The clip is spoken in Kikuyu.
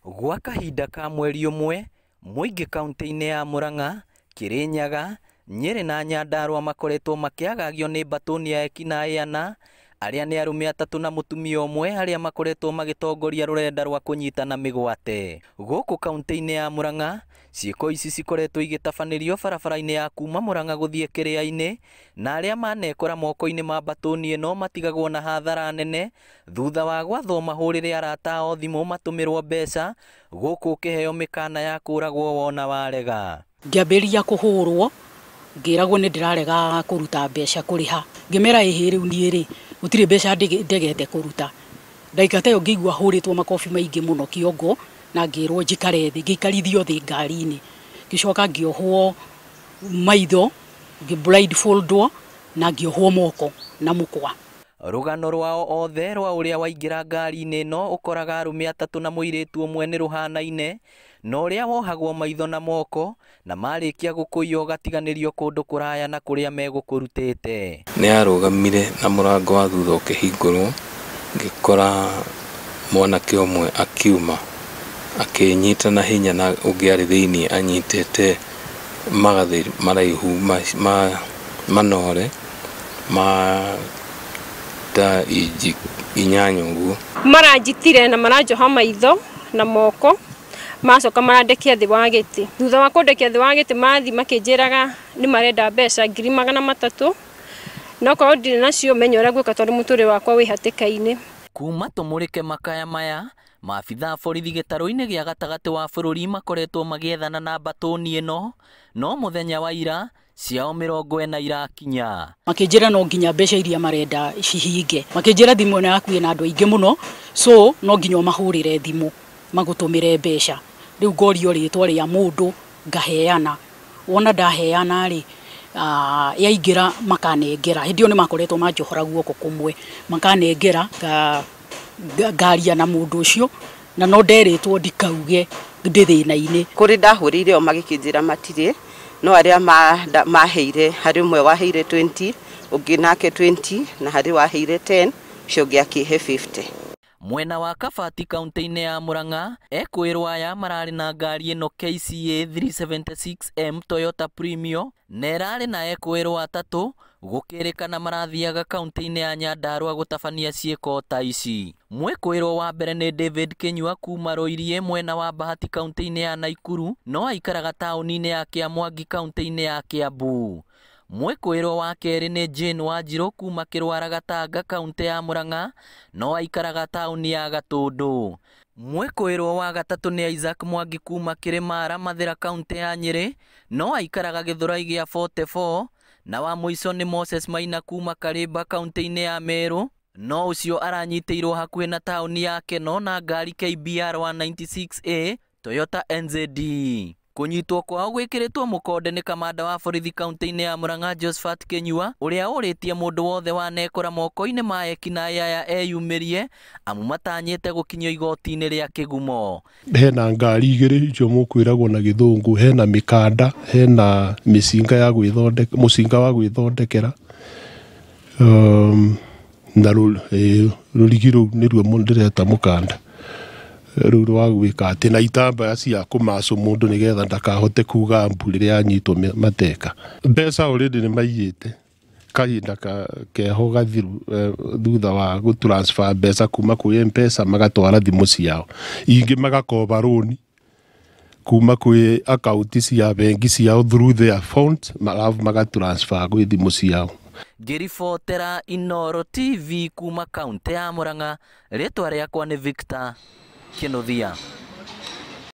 Gwa kahinda ka mweri ũmwe, mũingĩ kaunti-inĩ ya Murang'a, Kirinyaga, Nyeri na Nyandarua makoretwo makĩagagio nĩ mbatũni ya ekinaĩ ana arĩa nĩ arũme atatũ na mũtumia ũmwe arĩa makoretwo magĩtongoria rũrenda rwa kũnyitana mĩgwate. Gũkũ kaunti-inĩ ya Murang'a, ciĩko ici cikoretwo igĩtabanĩrio barabara-inĩ ya kuma Murang'a gũthiĩ Kĩrĩa-inĩ, na arĩa manekora moko-inĩ ma mbatũni ĩno matigagwo na hathara nene thutha wa gwathwo mahũrĩre arata ao thimũ matũmĩrwo mbeca, gũkũ ũkĩheo mĩkana ya kũragwo wona warega. Ngĩambĩrĩria kũhũrwo, ngĩragwo nĩ ndĩrarega kũruta mbeca kũrĩha. Ngĩmera ĩhĩ rĩu niĩ rĩ, gũtirĩ mbeca ndegete kũruta. Ndagĩka ta ĩyo ngĩigua hũrĩtwo makobi maingĩ mũno kĩongo na ngĩrwo njikare thĩ, ngĩikarithio thĩ ngari-inĩ. Ngĩcoka ngĩohwo maitho, ngĩ blindfoldwo na ngĩohwo moko na mũkwa. Rũgano rwao othe rwa ũrĩa waingĩra ngari-inĩ ĩno ũkoraga arũme atatũ na mũirĩtu ũmwe nĩ rũhanaine na ũrĩa wohagwo maitho na moko na marĩkia gũkũiywo ũgatiganĩrio kũndũ kũraya na kũrĩa megũkũrutĩte. Nĩ arũgamire na mũrango wa thutha ũkĩhingũrwo, ngĩkora mwanake ũmwe akiuma akĩnyita na hinya na ũngĩ arĩ thĩiniĩ anyitĩte magathĩ maraihu manore ma ta inji 8 ũguo. Maranjitire na maranjoha maitho na moko, macoka marandekia thĩ wa gĩtĩ. Thutha wa kũndekia thĩ wa gĩtĩ mathi makĩnjĩraga nĩ marenda mbeca 300,000, no korwo ndirĩ nacio menye ũrĩa ngwĩka tondũ mũtũrĩre wakwa wĩ hatĩka-inĩ. Kuma tũmũrĩke makaya maya, maabithaa borithi gĩtarũ-inĩ gĩa gatagatĩ wa bũrũri makoretwo magĩethana na mbatũni ĩno, no mũthenya wa ira ciao 40 irakinya. Makĩnjĩra no nginya mbeca iria marenda cihinge. Makĩnjĩra thimũ ĩno yaku ĩna andũ aingĩ mũno, so no nginya ũmahũrĩre thimũ magũtũmĩre mbeca. Rĩu ngorio rĩtwa rĩa mũndũ ngaheana. Wona ndaheana rĩ, yaingĩra makanengera. Hĩndĩ ĩyo nĩ makoretwo manjohora guoko kũmwe, makanengera ngaria na mũndũ ũcio, na no nderĩtwo ndikauge ndĩ thĩna-inĩ. Kũrĩ ndahũrĩire o magĩkĩnjĩra matirĩ, no arĩa maheire, harĩ ũmwe waheire 20, ũngĩ nake 20, na harĩ waheire 10, ũcio ũngĩ akĩhe 50. Mwena wa Kabati kaunti-inĩ ya Murang'a, ekwĩrwo aya mararĩ na ngari ĩno KCA 376M Toyota Premio na ĩrarĩ na ekwĩrwo atatũ, gũkĩrĩkana marathiaga kaunti-inĩ ya Nyandarua gũtabania ciĩko ta ici. Mwĩkũĩrwo wa mbere nĩ David Kinyua kuma Rũiriĩ mwena wa Bahati kaunti-inĩ ya Naikuru, no aikaraga taũni-inĩ ya Kĩamwangi kaunti-inĩ ya Kiambu. Mwĩkũĩrwo wa kerĩ nĩ Jane Wanjirũ kuma Kĩrwara Gatanga kaunti ya Murang'a, no aikaraga taũni ya Gatũndũ. Mwĩkũĩrwo wa gatatũ nĩ Isaac Mwangi kuma Kĩrĩmara Mathĩra kaunti ya Nyĩrĩ, no aikaraga Gĩthũrai gĩa 44, na wa mũico nĩ Moses Maina kuma Karĩmba kaunti-inĩ ya Meru, no ũcio aranyitĩirwo hakuhĩ na taũni ya Keno na ngari KBR 196A Toyota NZD. Kũnyitwo kwao gwĩkĩrĩtwo mũkonde nĩ kamanda wa borithi kaunti-inĩ ya Murang'a Josephat Kinyua, ũrĩa ũrĩtie mũndũ wothe wanekora moko-inĩ ma ekinaĩ aya eyumĩrie amu matanyĩte gũkinyio igoti-inĩ rĩa kĩgumo. Hena ngari igĩrĩ icio mũkwĩragwo na gĩthũngũ, hena mĩkanda, hena mĩcinga ya gwĩthondeka, mũcinga wa gwĩthondekera, na rũrigi rũu nĩruo ndĩreta mũkanda rũu rwa gwĩka atĩ, na itambaya cia kũmacũ mũndũ nĩgetha ndakahote kuga mbu rĩrĩa anyitwo mateka. Mbeca already nĩ maiyĩte kahinda keho gathiru, thutha wa gũ transfer mbeca kuma kwĩ M-Pesa magatwara thimũ ciao, ingĩ magakoba rũni kuma kwĩ akaunti cia bengi ciao through their phones, alafu magatransfer gwĩ thimũ ciao. Ngĩribotera Inooro TV kuma kaunti ya Murang'a, rĩtwa rĩakwa nĩ Victor Kinuthia.